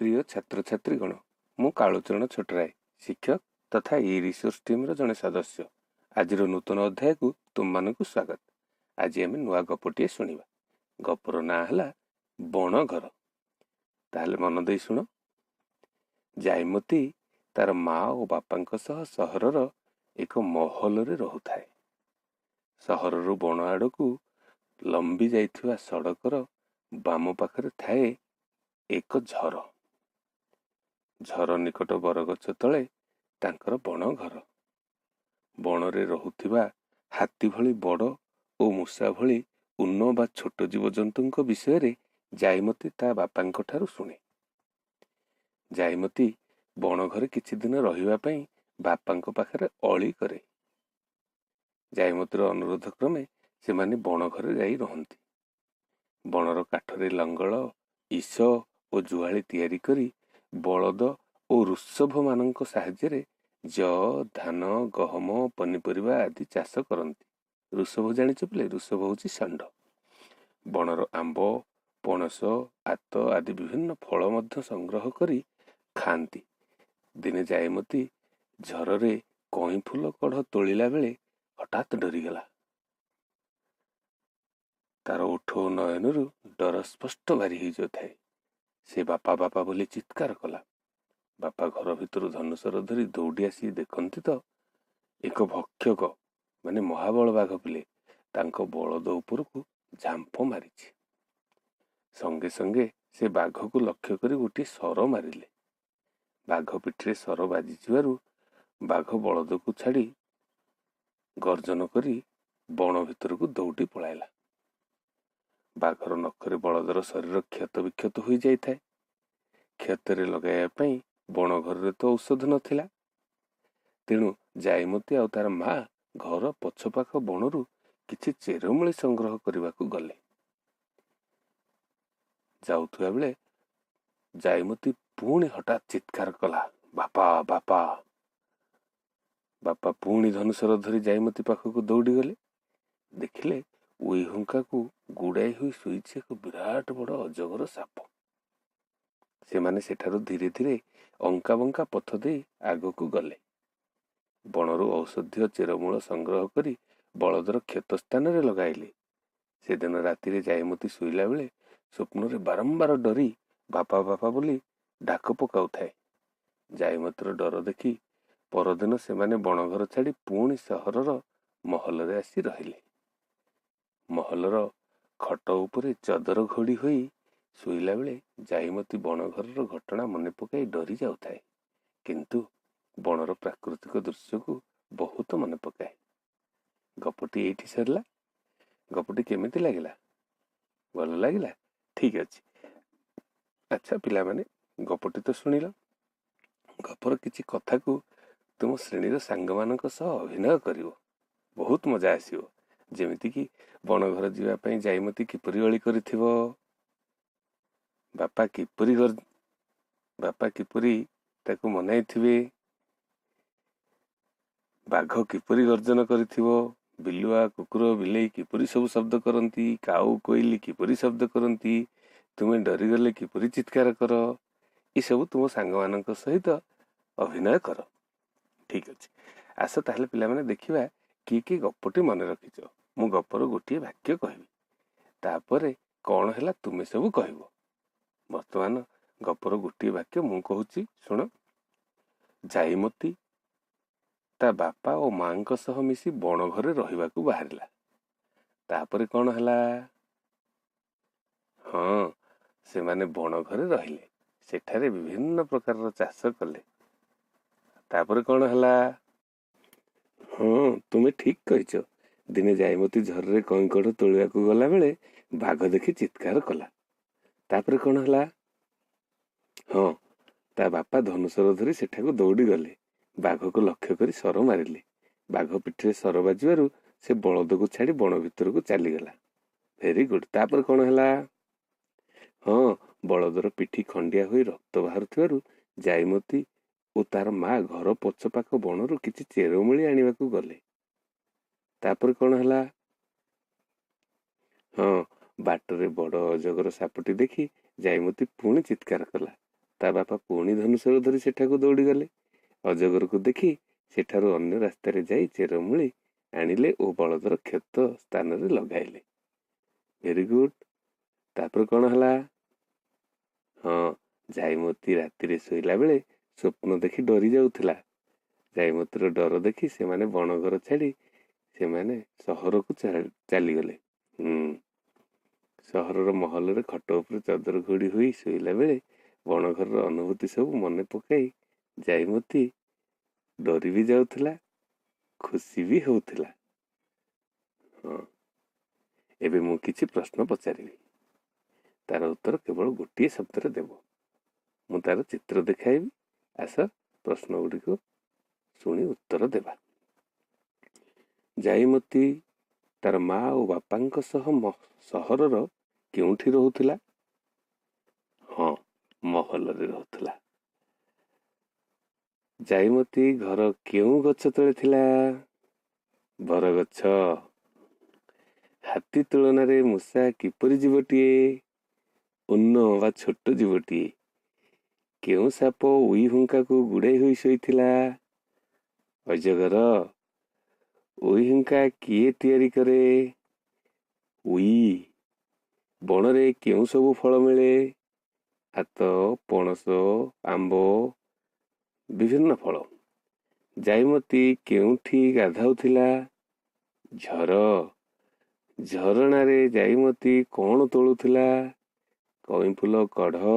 ପ୍ରିୟ ଛାତ୍ରଛାତ୍ରୀଗଣ, ମୁଁ କାଳୁଚରଣ ଛୋଟରାୟ, ଶିକ୍ଷକ ତଥା ଇ ରିସୋର୍ସ ଟିମ୍ର ଜଣେ ସଦସ୍ୟ। ଆଜିର ନୂତନ ଅଧ୍ୟାୟକୁ ତୁମମାନଙ୍କୁ ସ୍ୱାଗତ। ଆଜି ଆମେ ନୂଆ ଗପଟିଏ ଶୁଣିବା। ଗପର ନାଁ ହେଲା ବଣ ଘର। ତାହେଲେ ମନ ଦେଇ ଶୁଣ। ଜାଇମତୀ ତାର ମା ଓ ବାପାଙ୍କ ସହ ସହରର ଏକ ମହଲରେ ରହୁଥାଏ। ସହରରୁ ବଣ ଆଡ଼କୁ ଲମ୍ବି ଯାଇଥିବା ସଡ଼କର ବାମ ପାଖରେ ଥାଏ ଏକ ଝର। ଝର ନିକଟ ବରଗଛ ତଳେ ତାଙ୍କର ବଣ ଘର। ବଣରେ ରହୁଥିବା ହାତୀ ଭଳି ବଡ଼ ଓ ମୂଷା ଭଳି ଉନ୍ନ ବା ଛୋଟ ଜୀବଜନ୍ତୁଙ୍କ ବିଷୟରେ ଜାଇମତୀ ତା ବାପାଙ୍କ ଠାରୁ ଶୁଣେ। ଜାଇମତୀ ବଣ ଘରେ କିଛି ଦିନ ରହିବା ପାଇଁ ବାପାଙ୍କ ପାଖରେ ଅଳି କରେ। ଜାଇମତୀର ଅନୁରୋଧ କ୍ରମେ ସେମାନେ ବଣ ଘରେ ଯାଇ ରହନ୍ତି। ବଣର କାଠରେ ଲଙ୍ଗଳ, ଇସ ଓ ଜୁଆଳି ତିଆରି କରି ବଳଦ ଓ ଋଷଭମାନଙ୍କ ସାହାଯ୍ୟରେ ଯଅ, ଧାନ, ଗହମ, ପନିପରିବା ଆଦି ଚାଷ କରନ୍ତି। ଋଷଭ ଜାଣିଛ ପିଲେ? ଋଷଭ ହେଉଛି ଷଣ୍ଢ। ବଣର ଆମ୍ବ, ପଣସ, ଆତ ଆଦି ବିଭିନ୍ନ ଫଳ ମଧ୍ୟ ସଂଗ୍ରହ କରି ଖାଆନ୍ତି। ଦିନେ ଜାଇମତୀ ଝରରେ କଇଁ ଫୁଲ କଢ଼ ତୋଳିଲା ବେଳେ ହଠାତ୍ ଡରିଗଲା। ତାର ଓଠ ଓ ନୟନରୁ ଡର ସ୍ପଷ୍ଟ ବାରି ହୋଇଯାଉଥାଏ। ସେ ବାପା ବାପା ବୋଲି ଚିତ୍କାର କଲା। ବାପା ଘର ଭିତରୁ ଧନୁଶର ଧରି ଦୌଡ଼ି ଆସି ଦେଖନ୍ତି ତ ଏକ ଭକ୍ଷକ ମାନେ ମହାବଳ ବାଘ ପିଲେ ତାଙ୍କ ବଳଦ ଉପରକୁ ଝାମ୍ପ ମାରିଛି। ସଙ୍ଗେ ସଙ୍ଗେ ସେ ବାଘକୁ ଲକ୍ଷ୍ୟ କରି ଗୋଟିଏ ଶର ମାରିଲେ। ବାଘ ପିଠିରେ ଶର ବାଜିଯିବାରୁ ବାଘ ବଳଦକୁ ଛାଡ଼ି ଗର୍ଜନ କରି ବଣ ଭିତରକୁ ଦୌଡ଼ି ପଳାଇଲା। ବାଘର ନଖରେ ବଳଦର ଶରୀର କ୍ଷତ ବିକ୍ଷତ ହୋଇଯାଇଥାଏ। କ୍ଷତରେ ଲଗାଇବା ପାଇଁ ବଣ ଘରରେ ତ ଔଷଧ ନଥିଲା। ତେଣୁ ଜାଇମତୀ ଆଉ ତାର ମା ଘର ପଛପାଖ ବଣରୁ କିଛି ଚେରମୂଳି ସଂଗ୍ରହ କରିବାକୁ ଗଲେ। ଯାଉଥିବା ବେଳେ ଜାଇମତୀ ପୁଣି ହଠାତ୍ ଚିତ୍କାର କଲା, ବାପା ବାପା। ବାପା ପୁଣି ଧନୁଶର ଧରି ଜାଇମତୀ ପାଖକୁ ଦୌଡ଼ିଗଲେ। ଦେଖିଲେ ଉଇହୁଙ୍କାକୁ ଗୁଡ଼ାଇ ହୋଇ ଶୋଇଛି ଏକ ବିରାଟ ବଡ଼ ଅଜଗର ସାପ। ସେମାନେ ସେଠାରୁ ଧୀରେ ଧୀରେ ଅଙ୍କାବଙ୍କା ପଥ ଦେଇ ଆଗକୁ ଗଲେ। ବଣରୁ ଔଷଧୀୟ ଚେରମୂଳ ସଂଗ୍ରହ କରି ବଳଦର କ୍ଷତ ସ୍ଥାନରେ ଲଗାଇଲେ। ସେଦିନ ରାତିରେ ଜାଇମତୀ ଶୋଇଲା ବେଳେ ସ୍ୱପ୍ନରେ ବାରମ୍ବାର ଡରି ବାପା ବାପା ବୋଲି ଡାକ ପକାଉଥାଏ। ଜାଇମତୀର ଡର ଦେଖି ପରଦିନ ସେମାନେ ବଣଘର ଛାଡ଼ି ପୁଣି ସହରର ମହଲରେ ଆସି ରହିଲେ। ମହଲର ଖଟ ଉପରେ ଚଦର ଘୋଡ଼ି ହୋଇ ଶୋଇଲା ବେଳେ ଜାଇମତୀ ବଣଘରର ଘଟଣା ମନେ ପକାଇ ଡରି ଯାଉଥାଏ, କିନ୍ତୁ ବଣର ପ୍ରାକୃତିକ ଦୃଶ୍ୟକୁ ବହୁତ ମନେ ପକାଏ। ଗପଟି ଏଇଠି ସରିଲା। ଗପଟି କେମିତି ଲାଗିଲା? ଭଲ ଲାଗିଲା? ଠିକ୍ ଅଛି। ଆଚ୍ଛା ପିଲାମାନେ, ଗପଟି ତ ଶୁଣିଲ। ଗପର କିଛି କଥାକୁ ତୁମ ଶ୍ରେଣୀର ସାଙ୍ଗମାନଙ୍କ ସହ ଅଭିନୟ କରିବ, ବହୁତ ମଜା ଆସିବ। ଯେମିତିକି ବଣଘର ଯିବା ପାଇଁ ଜାଇମତୀ କିପରି ଅଳି କରିଥିବ, ବାପା କିପରି ତାକୁ ମନାଇଥିବେ, ବାଘ କିପରି ଗର୍ଜନ କରିଥିବ, ବିଲୁଆ, କୁକୁର, ବିଲେଇ କିପରି ସବୁ ଶବ୍ଦ କରନ୍ତି, କାଉ, କୋଇଲି କିପରି ଶବ୍ଦ କରନ୍ତି, ତୁମେ ଡରିଗଲେ କିପରି ଚିତ୍କାର କର, ଏସବୁ ତୁମ ସାଙ୍ଗମାନଙ୍କ ସହିତ ଅଭିନୟ କର। ଠିକ୍ ଅଛି, ଆସ ତାହେଲେ ପିଲାମାନେ ଦେଖିବା କିଏ କିଏ ଗପଟି ମନେ ରଖିଛ। ମୁଁ ଗପର ଗୋଟିଏ ବାକ୍ୟ କହିବି, ତାପରେ କ'ଣ ହେଲା ତୁମେ ସବୁ କହିବ। ବର୍ତ୍ତମାନ ଗପର ଗୋଟିଏ ବାକ୍ୟ ମୁଁ କହୁଛି, ଶୁଣ। ଜାଇମତୀ ତା ବାପା ଓ ମାଙ୍କ ସହ ମିଶି ବଣ ଘରେ ରହିବାକୁ ବାହାରିଲା। ତାପରେ କ'ଣ ହେଲା? ହଁ, ସେମାନେ ବଣ ଘରେ ରହିଲେ। ସେଠାରେ ବିଭିନ୍ନ ପ୍ରକାରର ଚାଷ କଲେ। ତାପରେ କ'ଣ ହେଲା? ହଁ, ତୁମେ ଠିକ୍ କହିଛ। ଦିନେ ଜାଇମତୀ ଝରରେ କଇଁକଢ଼ ତୋଳିବାକୁ ଗଲାବେଳେ ବାଘ ଦେଖି ଚିତ୍କାର କଲା। ତାପରେ କ'ଣ ହେଲା? ହଁ, ତା ବାପା ଧନୁଶର ଧରି ସେଠାକୁ ଦୌଡ଼ି ଗଲେ। ବାଘକୁ ଲକ୍ଷ୍ୟ କରି ଶର ମାରିଲେ। ବାଘ ପିଠିରେ ଶର ବାଜିବାରୁ ସେ ବଳଦକୁ ଛାଡ଼ି ବଣ ଭିତରକୁ ଚାଲିଗଲା। Very good. ତାପରେ କ'ଣ ହେଲା? ହଁ, ବଳଦର ପିଠି ଖଣ୍ଡିଆ ହୋଇ ରକ୍ତ ବାହାରୁଥିବାରୁ ଜାଇମତୀ ଓ ତାର ମା ଘର ପଛପାଖ ବଣରୁ କିଛି ଚେରମୂଳି ଆଣିବାକୁ ଗଲେ। ତାପରେ କ'ଣ ହେଲା? ହଁ, ବାଟରେ ବଡ଼ ଅଜଗର ସାପଟି ଦେଖି ଜାଇମତୀ ପୁଣି ଚିତ୍କାର କଲା। ତା ବାପା ପୁଣି ଧନୁଶର ଧରି ସେଠାକୁ ଦୌଡ଼ିଗଲେ। ଅଜଗରକୁ ଦେଖି ସେଠାରୁ ଅନ୍ୟ ରାସ୍ତାରେ ଯାଇ ଚେରମୂଳି ଆଣିଲେ ଓ ବଳଦର କ୍ଷତ ସ୍ଥାନରେ ଲଗାଇଲେ। Very good. ତାପରେ କ'ଣ ହେଲା? ହଁ, ଜାଇମତି ରାତିରେ ଶୋଇଲା ବେଳେ ସ୍ୱପ୍ନ ଦେଖି ଡରି ଯାଉଥିଲା। ଜାଇମତିର ଡର ଦେଖି ସେମାନେ ବଣଘର ଛାଡ଼ି ସେମାନେ ସହରକୁ ଚାଲିଗଲେ। ସହରର ମହଲରେ ଖଟ ଉପରେ ଚଦର ଘୋଡ଼ି ହୋଇ ଶୋଇଲା ବେଳେ ବଣଘରର ଅନୁଭୂତି ସବୁ ମନେ ପକାଇ ଜାଇମତି ଡରି ବି ଯାଉଥିଲା, ଖୁସି ବି ହେଉଥିଲା। ହଁ, ଏବେ ମୁଁ କିଛି ପ୍ରଶ୍ନ ପଚାରିବି, ତାର ଉତ୍ତର କେବଳ ଗୋଟିଏ ଶବ୍ଦରେ ଦେବ। ମୁଁ ତାର ଚିତ୍ର ଦେଖାଇବି। ଆସ ପ୍ରଶ୍ନ ଗୁଡ଼ିକୁ ଶୁଣି ଉତ୍ତର ଦେବା। ଜାଇମତି ତାର ମା ଓ ବାପାଙ୍କ ସହ ସହରର କେଉଁଠି ରହୁଥିଲା? ହଁ, ମହଲରେ ରହୁଥିଲା। ଜାଇମତି ଘର କେଉଁ ଗଛ ତଳେ ଥିଲା? ବରଗଛ। ହାତୀ ତୁଳନାରେ ମୂଷା କିପରି ଜୀବଟିଏ? ଉନ୍ନ ବା ଛୋଟ ଜୀବଟିଏ। କେଉଁ ସାପ ଉଇ ହୁଙ୍କାକୁ ଗୁଡ଼ାଇ ହୋଇ ଶୋଇଥିଲା? ଅଜଗର। ଉଇ ହୁଙ୍କା କିଏ ତିଆରି କରେ? ଉଇ। ବଣରେ କେଉଁ ସବୁ ଫଳ ମିଳେ? ଆତ, ପଣସ, ଆମ୍ବ, ବିଭିନ୍ନ ଫଳ। ଜାଇମତି କେଉଁଠି ଗାଧାଉଥିଲା? ଝର। ଝରଣାରେ ଜାଇମତି କ'ଣ ତୋଳୁଥିଲା? କଇଁଫୁଲ କଢ଼।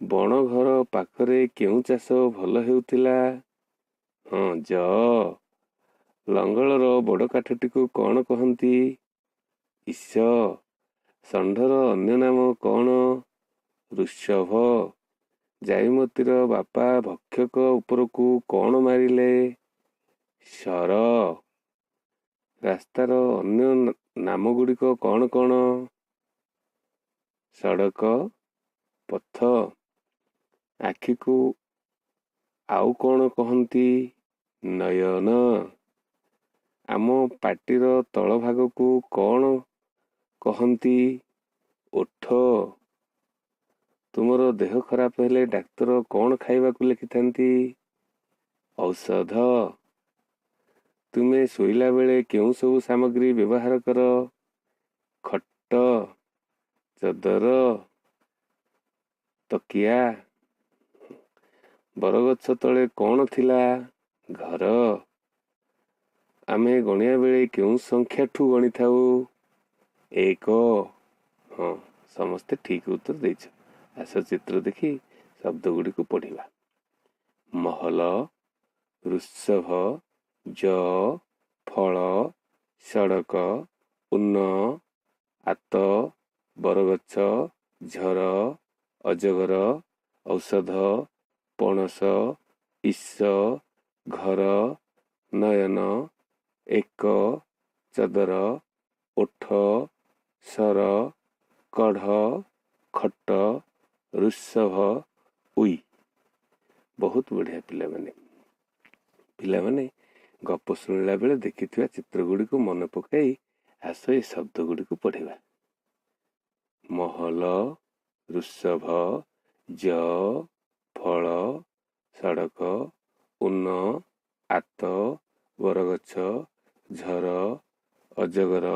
ବଣଘର ପାଖରେ କେଉଁ ଚାଷ ଭଲ ହେଉଥିଲା? ହଁ, ଯଅ। ଲଙ୍ଗଳର ବଡ଼ କାଠଟିକୁ କ'ଣ କହନ୍ତି? ଇସ। ଷଣ୍ଢର ଅନ୍ୟ ନାମ କ'ଣ? ଋଷଭ। ଜାଇମତିର ବାପା ଭକ୍ଷକ ଉପରକୁ କ'ଣ ମାରିଲେ? ଶର। ରାସ୍ତାର ଅନ୍ୟ ନାମଗୁଡ଼ିକ କ'ଣ କ'ଣ? ସଡ଼କ, ପଥ। ଆଖିକୁ ଆଉ କ'ଣ କହନ୍ତି? ନୟନ। ଆମ ପାଟିର ତଳ ଭାଗକୁ କ'ଣ କହନ୍ତି? ଓଠ। ତୁମର ଦେହ ଖରାପ ହେଲେ ଡାକ୍ତର କ'ଣ ଖାଇବାକୁ ଲେଖିଥାନ୍ତି? ଔଷଧ। ତୁମେ ଶୋଇଲା ବେଳେ କେଉଁ ସବୁ ସାମଗ୍ରୀ ବ୍ୟବହାର କର? ଖଟ, ଚଦର, ତକିଆ। ବରଗଛ ତଳେ କ'ଣ ଥିଲା? ଘର। ଆମେ ଗଣିବା ବେଳେ କେଉଁ ସଂଖ୍ୟାଠୁ ଗଣିଥାଉ? 1। ହଁ, ସମସ୍ତେ ଠିକ୍ ଉତ୍ତର ଦେଇଛ। ଆସ ଚିତ୍ର ଦେଖି ଶବ୍ଦ ଗୁଡ଼ିକୁ ପଢ଼ିବା। ମହଲ, ଋଷଭ, ଯଅ, ଫଳ, ସଡ଼କ, ଉନ୍ନ, ଆତ, ବରଗଛ, ଝର, ଅଜଗର, ଔଷଧ, ପଣସ, ଇସ, ଘର, ନୟନ, 1, ଚଦର, ଓଠ, ସର, କଢ଼, ଖଟ, ଋଷଭ, ଉଇ। ବହୁତ ବଢ଼ିଆ ପିଲାମାନେ। ପିଲାମାନେ, ଗପ ଶୁଣିଲା ବେଳେ ଦେଖିଥିବା ଚିତ୍ର ଗୁଡ଼ିକୁ ମନେ ପକାଇ ଆସ ଏ ଶବ୍ଦ ଗୁଡ଼ିକୁ ପଢ଼ିବା। ମହଲ, ଋଷଭ, ଯଅ, ଫଳ, ସଡ଼କ, ଉନ୍ନ, ଆତ, ବରଗଛ, ଝର, ଅଜଗର,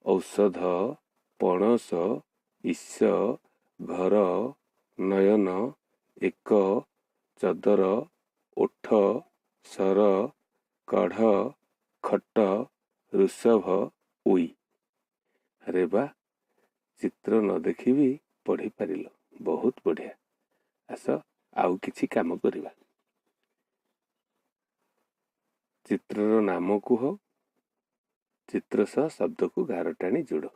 ଔଷଧ, ପଣସ, ଇସ, ଘର, ନୟନ, 1, ଚଦର, ଓଠ, ସର, କଢ଼, ଖଟ, ଋଷଭ, ଉଇ। ଆରେ ବା, ଚିତ୍ର ନ ଦେଖି ବି ପଢ଼ିପାରିଲ, ବହୁତ ବଢ଼ିଆ। ଆସ ଆଉ କିଛି କାମ କରିବା। ଚିତ୍ରର ନାମ କୁହ, ଚିତ୍ର ସହ ଶବ୍ଦକୁ ଗାର ଟାଣି ଯୋଡ଼।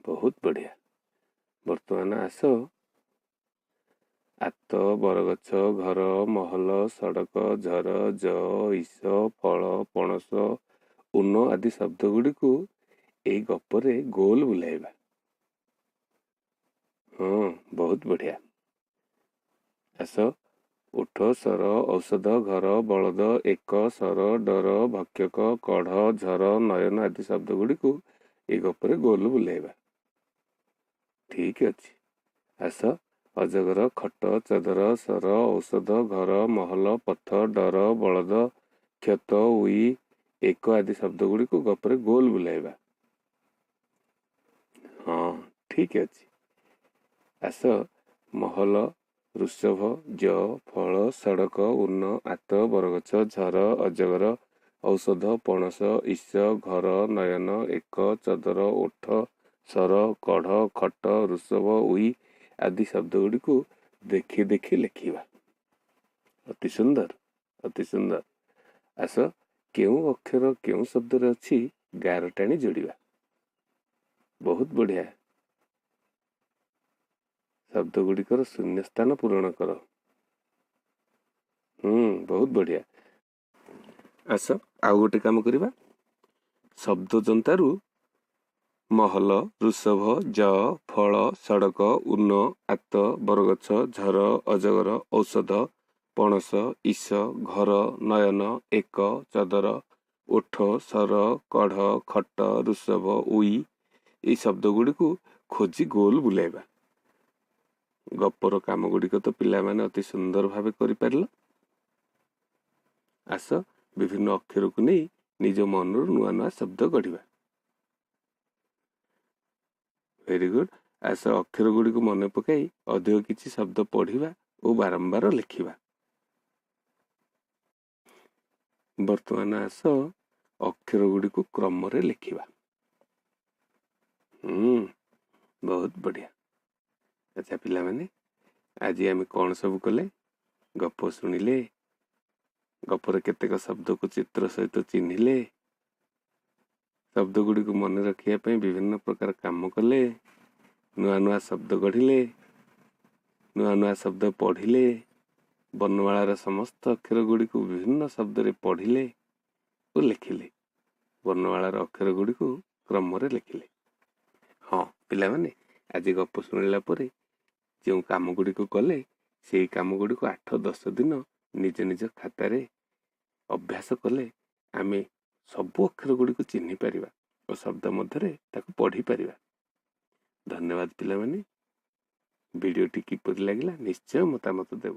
ବହୁତ ବଢ଼ିଆ। ବର୍ତ୍ତମାନ ଆସ ଆତ, ବରଗଛ, ଘର, ମହଲ, ସଡ଼କ, ଝର, ଯଅ, ଇସ, ଫଳ, ପଣସ, ଉନ ଆଦି ଶବ୍ଦ ଗୁଡ଼ିକୁ ଏଇ ଗପରେ ଗୋଲ ବୁଲାଇବା। ହଁ, ବହୁତ ବଢ଼ିଆ। ଆସ ଓଠ, ସର, ଔଷଧ, ଘର, ବଳଦ, 1, ସର, ଡର, ଭକ୍ଷକ, କଢ଼, ଝର, ନୟନ ଆଦି ଶବ୍ଦ ଗୁଡ଼ିକୁ ଏଇ ଗପରେ ଗୋଲ ବୁଲାଇବା। ଠିକ୍ ଅଛି। ଆସ ଅଜଗର, ଖଟ, ଚଦର, ସର, ଔଷଧ, ଘର, ମହଲ, ପଥ, ଡର, ବଳଦ, କ୍ଷତ, ଉଇ, ଏକ ଆଦି ଶବ୍ଦ ଗୁଡ଼ିକୁ ଗପରେ ଗୋଲ ବୁଲାଇବା। ହଁ, ଠିକ୍ ଅଛି। ଆସ ମହଲ, ଋଷଭ, ଜ, ଫଳ, ସଡ଼କ, ଉନ୍ନ, ଆତ, ବରଗଛ, ଝର, ଅଜଗର, ଔଷଧ, ପଣସ, ଇସ, ଘର, ନୟନ, ଏକ, ଚଦର, ଓଠ, ସର, କଢ଼, ଖଟ, ଋଷଭ, ଉଇ ଆଦି ଶବ୍ଦ ଗୁଡ଼ିକୁ ଦେଖି ଦେଖି ଲେଖିବା। ଅତି ସୁନ୍ଦର, ଅତି ସୁନ୍ଦର। ଆସ କେଉଁ ଅକ୍ଷର କେଉଁ ଶବ୍ଦରେ ଅଛି ଗାର ଟାଣି ଯୋଡ଼ିବା। ବହୁତ ବଢ଼ିଆ। ଶବ୍ଦ ଗୁଡ଼ିକର ଶୂନ୍ୟ ସ୍ଥାନ ପୂରଣ କର। ବହୁତ ବଢ଼ିଆ। ଆସ ଆଉ ଗୋଟେ କାମ କରିବା। ଶବ୍ଦ ଯନ୍ତାରୁ ମହଲ, ଋଷଭ, ଜ, ଫଳ, ସଡ଼କ, ଉନ, ଆତ, ବରଗଛ, ଝର, ଅଜଗର, ଔଷଧ, ପଣସ, ଇସ, ଘର, ନୟନ, ଏକ, ଚଦର, ଓଠ, ସର, କଢ଼, ଖଟ, ଋଷଭ, ଉଇ ଏଇ ଶବ୍ଦ ଗୁଡ଼ିକୁ ଖୋଜି ଗୋଲ ବୁଲାଇବା। ଗପର କାମ ଗୁଡ଼ିକ ତ ପିଲାମାନେ ଅତି ସୁନ୍ଦର ଭାବେ କରିପାରିଲ। ଆସ ବିଭିନ୍ନ ଅକ୍ଷରକୁ ନେଇ ନିଜ ମନରୁ ନୂଆ ନୂଆ ଶବ୍ଦ ଗଢ଼ିବା। Very good. ଆସ ଅକ୍ଷର ଗୁଡ଼ିକୁ ମନେ ପକାଇ ଅଧିକ କିଛି ଶବ୍ଦ ପଢ଼ିବା ଓ ବାରମ୍ବାର ଲେଖିବା। ବର୍ତ୍ତମାନ ଆସ ଅକ୍ଷର ଗୁଡ଼ିକୁ କ୍ରମରେ ଲେଖିବା। ବହୁତ ବଢ଼ିଆ। ଆଚ୍ଛା ପିଲାମାନେ, ଆଜି ଆମେ କ'ଣ ସବୁ କଲେ? ଗପ ଶୁଣିଲେ, ଗପର କେତେକ ଶବ୍ଦକୁ ଚିତ୍ର ସହିତ ଚିହ୍ନିଲେ, ଶବ୍ଦ ଗୁଡ଼ିକୁ ମନେ ରଖିବା ପାଇଁ ବିଭିନ୍ନ ପ୍ରକାର କାମ କଲେ, ନୂଆ ନୂଆ ଶବ୍ଦ ଗଢ଼ିଲେ, ନୂଆ ନୂଆ ଶବ୍ଦ ପଢ଼ିଲେ, ବର୍ଣ୍ଣମାଳାର ସମସ୍ତ ଅକ୍ଷର ଗୁଡ଼ିକୁ ବିଭିନ୍ନ ଶବ୍ଦରେ ପଢ଼ିଲେ ଓ ଲେଖିଲେ, ବର୍ଣ୍ଣମାଳାର ଅକ୍ଷର ଗୁଡ଼ିକୁ କ୍ରମରେ ଲେଖିଲେ। ହଁ ପିଲାମାନେ, ଆଜି ଗପ ଶୁଣିଲା ପରେ ଯେଉଁ କାମ ଗୁଡ଼ିକୁ କଲେ ସେଇ କାମ ଗୁଡ଼ିକୁ 8-10 ଦିନ ନିଜ ନିଜ ଖାତାରେ ଅଭ୍ୟାସ କଲେ ଆମେ ସବୁ ଅକ୍ଷର ଗୁଡ଼ିକୁ ଚିହ୍ନି ପାରିବା ଓ ଶବ୍ଦ ମଧ୍ୟରେ ତାକୁ ପଢ଼ିପାରିବା। ଧନ୍ୟବାଦ ପିଲାମାନେ। ଭିଡ଼ିଓଟି କିପରି ଲାଗିଲା ନିଶ୍ଚୟ ମତାମତ ଦେବ।